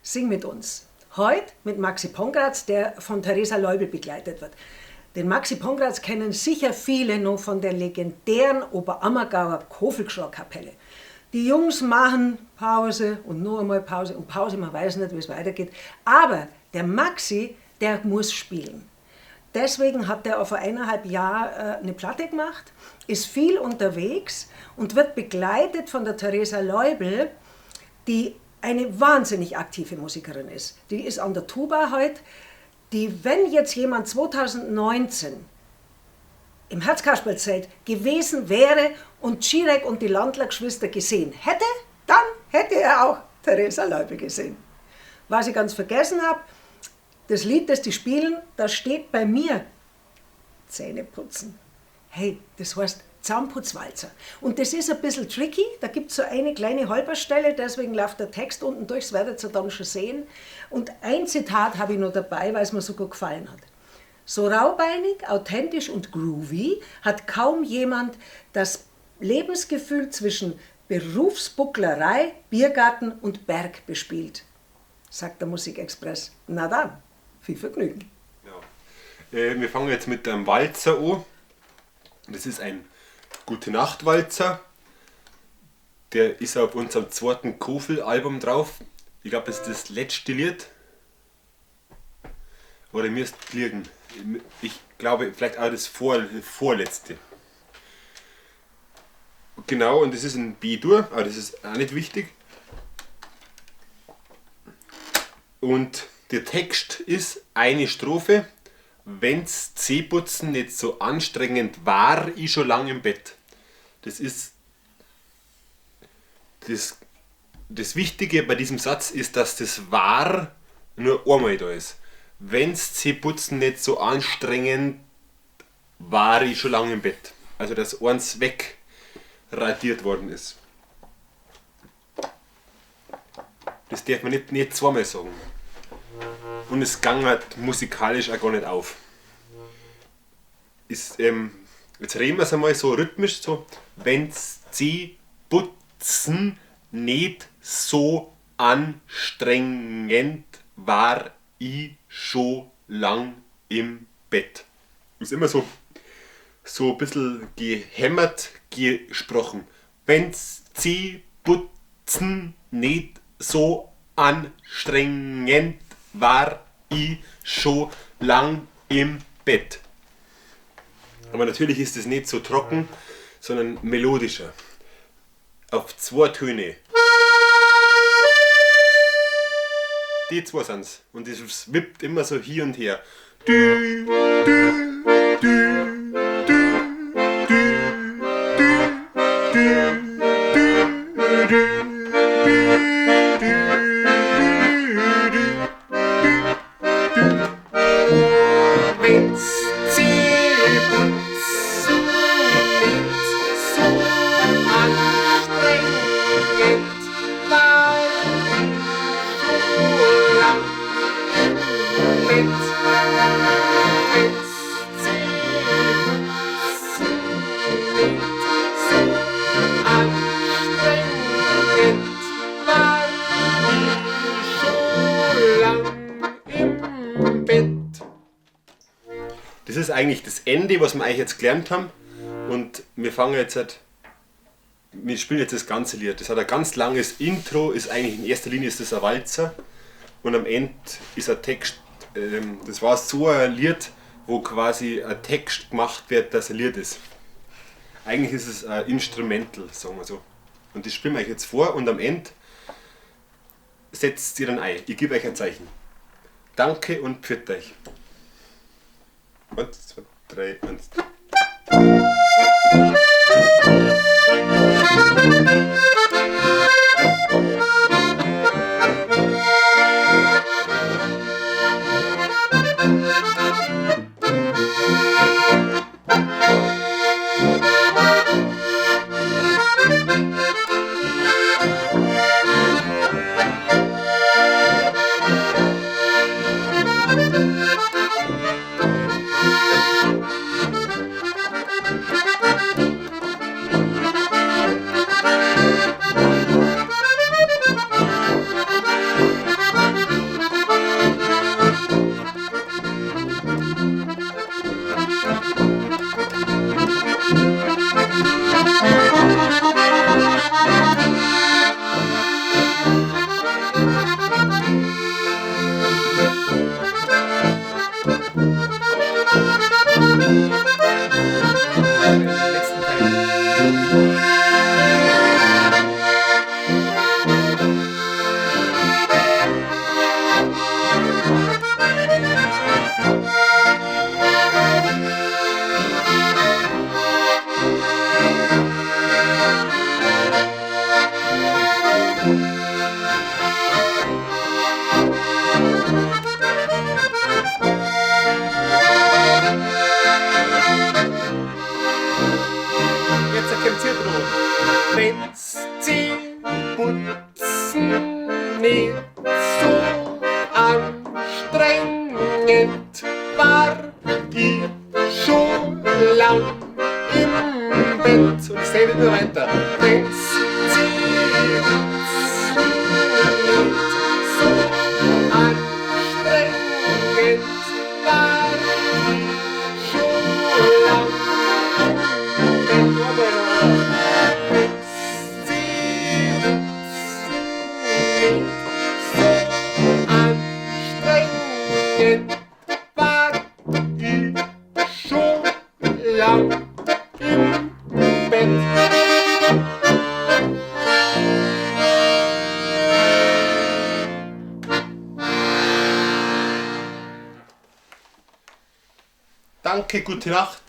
Sing mit uns. Heute mit Maxi Pongratz, der von Theresa Loibl begleitet wird. Den Maxi Pongratz kennen sicher viele noch von der legendären Oberammergauer Kofelgschor-Kapelle. Die Jungs machen Pause und noch einmal Pause und Pause, man weiß nicht, wie es weitergeht. Aber der Maxi, der muss spielen. Deswegen hat er vor 1,5 Jahren eine Platte gemacht, ist viel unterwegs und wird begleitet von der Theresa Loibl, die eine wahnsinnig aktive Musikerin ist. Die ist an der Tuba heute, die, wenn jetzt jemand 2019 im Herzkasperlzelt gewesen wäre und Tschirek und die Landlergeschwister gesehen hätte, dann hätte er auch Theresa Loibl gesehen. Was ich ganz vergessen hab, das Lied, das die spielen, da steht bei mir Zähne putzen. Hey, das heißt Zahnputzwalzer. Und das ist ein bisschen tricky, da gibt's so eine kleine Holperstelle, deswegen läuft der Text unten durch, das werdet ihr dann schon sehen. Und ein Zitat habe ich noch dabei, weil es mir so gut gefallen hat. So raubeinig, authentisch und groovy hat kaum jemand das Lebensgefühl zwischen Berufsbucklerei, Biergarten und Berg bespielt, sagt der Musikexpress. Na dann, viel Vergnügen. Ja. Wir fangen jetzt mit einem Walzer an. Das ist ein Gute-Nacht-Walzer. Der ist auf unserem zweiten Kofel-Album drauf. Ich glaub, das ist das letzte Lied. Oder mir ist liegen. Ich glaube, vielleicht auch das vorletzte. Genau, und das ist ein B-Dur, aber das ist auch nicht wichtig. Und der Text ist eine Strophe. Wenn's Zähneputzen nicht so anstrengend war, ich schon lang im Bett. Das ist das, das Wichtige bei diesem Satz ist, dass das war nur einmal da ist. Wenn's Zähneputzen nicht so anstrengend war, ich schon lang im Bett. Also dass eins wegradiert worden ist. Das darf man nicht zweimal sagen. Und es ging halt musikalisch auch gar nicht auf. Jetzt reden wir's einmal so rhythmisch, so, wenn's Zähneputzen nicht so anstrengend war, ich schon lang im Bett. Ist immer so ein bisschen gehämmert gesprochen. Wenn's Zähneputzen nicht so anstrengend war, ich schon lang im Bett. Aber natürlich ist es nicht so trocken, sondern melodischer. Auf zwei Töne. Die zwei sind's. Und das wippt immer so hier und her. Dü, dü, dü, dü, dü, dü, dü, dü, dü, dü, dü, dü, dü, dü. Wenn's Zähneputzen nicht so anstrengend war, schon lang im Bett. Wenn's Zähneputzen nicht so anstrengend war, schon lang im Bett. Das ist eigentlich das Ende, was wir eigentlich jetzt gelernt haben. Und wir fangen jetzt halt, wir spielen jetzt das ganze Lied. Das hat ein ganz langes Intro, ist eigentlich in erster Linie ist das ein Walzer. Und am Ende ist ein Text, das war so ein Lied, wo quasi ein Text gemacht wird, dass ein Lied ist. Eigentlich ist es ein Instrumental, sagen wir so. Und das spielen wir euch jetzt vor und am Ende setzt ihr dann ein. Ich gebe euch ein Zeichen. Danke und pfiat euch. 1, 2, 3, 1. nicht so anstrengend, war ich schon lang im Bett. Danke, gute Nacht.